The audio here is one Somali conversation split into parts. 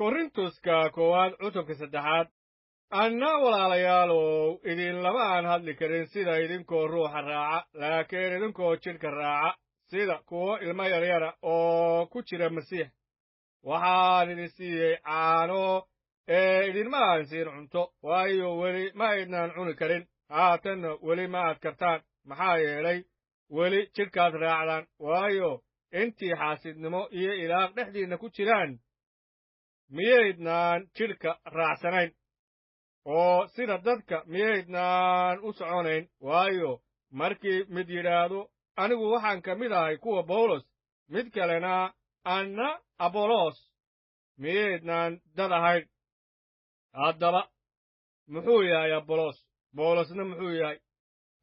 Korintoska koowaad cutubka saddexaad. Anna walaalayaalow, idinlama aan hadli karin sida idinkoo ruuxa raaca, laakiin idinkoo jidhka raaca, sida kuwo ilmo yaryara oo ku jira Masiix. Waxaan idin siiyey caano ee idinma aan siin cunto, waayo, weli ma aydnaan cuni karin, haatanna weli ma aad kartaan, maxaa yeelay, weli jidhkaad raacdaan. Waayo, intii xaasidnimo iyo ilaaq dhexdiinna ku jiraan, miyaydnaan jidhka raacsanayn? Oo sida dadka miyaydnaan u soconayn? Waayo, markii mid yidhaahdo, "Anigu waxaan ka mid ahay kuwa Bawlos," mid kalena, "Anna Abolos," miyaydnaan dad ahayn? Haddaba muxuu yahay Abolos? Bawlosna muxuu yahay?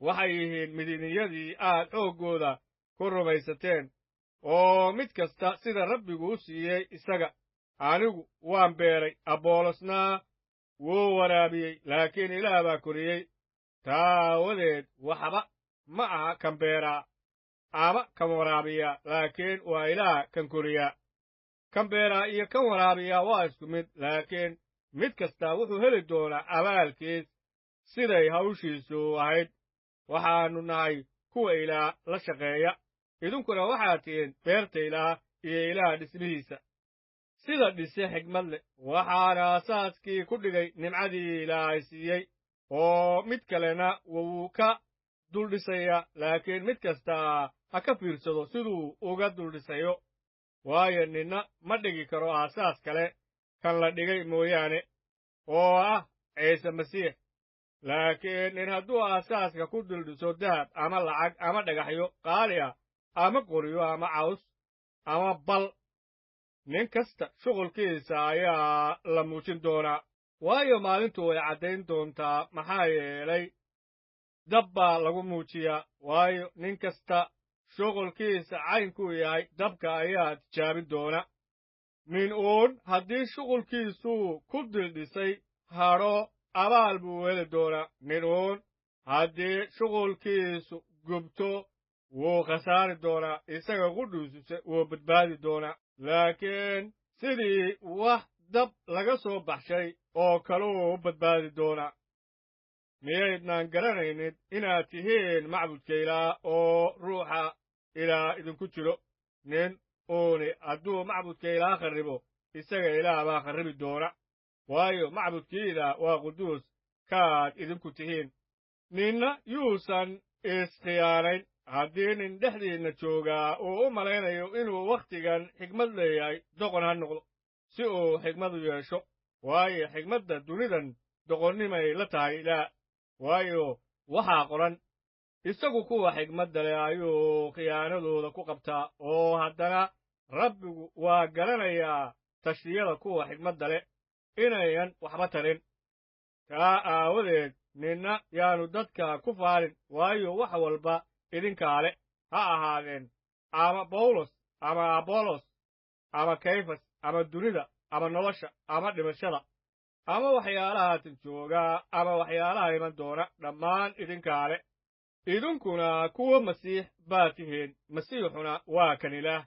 Waxay yihiin midiniyadii aad xooggooda ku rumaysateen, oo mid kasta sida Rabbigu u siiyey isaga. Anigu waan beeray, Abolosna wuu waraabiyey, laakiin Ilaah baa koriyey. Taa aawadeed waxba ma aha kan beeraa ama kan waraabiyaa, laakiin waa Ilaah kan koriyaa. Kan beeraa iyo kan waraabiyaa waa isku mid, laakiin mid kasta wuxuu heli doonaa abaalkiis siday hawshiisu ahayd. Waxaannu nahay kuwa Ilaah la shaqeeya, idinkuna waxaad tihiin beerta Ilaah iyo Ilaah dhismihiisa. Sida dhise xigmad leh, waxaana asaaskii ku dhigay nimcadii Ilaahay siiyey, oo mid kalena wuu ka duldhisayaa, laakiin mid kastaa ha ka fiirsado siduu uga duldhisayo. Waayo, ninna ma dhigi karo aasaas kale kan la dhigay mooyaane, oo ah Ciise Masiix. Laakiin nin hadduu aasaaska ku duldhiso dahab ama lacag ama dhagaxyo qaali ah ama qoryo ama caws ama bal, nin kasta shuqulkiisa ayaa la muujin doonaa, waayo, maalintu way caddayn doontaa, maxaa yeelay, dab baa lagu muujiyaa. Waayo, nin kasta shuqulkiisa caynkuu yahay dabka ayaa tijaabin doona. Nin uun haddii shuqulkiisuu ku dildhisay hadho, abaal buu heli doonaa. Nin uun haddii shuqulkiisu gubto, wuu khasaari doonaa, isaga qudhuususe wuu badbaadi doonaa, laakiin sidii wax dab laga soo baxshay oo kaluu u badbaadi doonaa. Miyaydnaan garanaynin inaad tihiin macbudka Ilaah oo Ruuxa Ilaah idinku jiro? Nin uuni hadduu macbudka Ilaah kharribo, isaga Ilaah baa kharribi doona, waayo, macbudkii Ilaah waa quduus, kaad idinku tihiin. Ninna yuusan iskhiyaanayn. Haddii nin dhexdiinna joogaa uu u malaynayo inuu wakhtigan xigmad leeyahay, doqon ha noqdo si uu xigmadu yeesho. Waayo, xigmadda dunidan doqonnimay la tahay Ilaah. Waayo, waxaa qoran, "Isagu kuwa xigmadda leh ayuu khiyaanadooda ku qabtaa," oo haddana, "Rabbigu waa garanayaa tashiyada kuwa xigmadda leh inayan waxba tarin." Taa aawadeed ninna yaanu dadka ku faalin. Waayo, wax walba idinkaa le, ha ahaadeen ama Bawlos ama Abolos ama Kayfas ama dunida ama nolosha ama dhimashada ama waxyaalaha joogaa ama waxyaalaha iman doona, dhammaan idinkaa le. Idinkuna kuwa Masiix baa tihiin, Masiixuna waa kan Ilaah.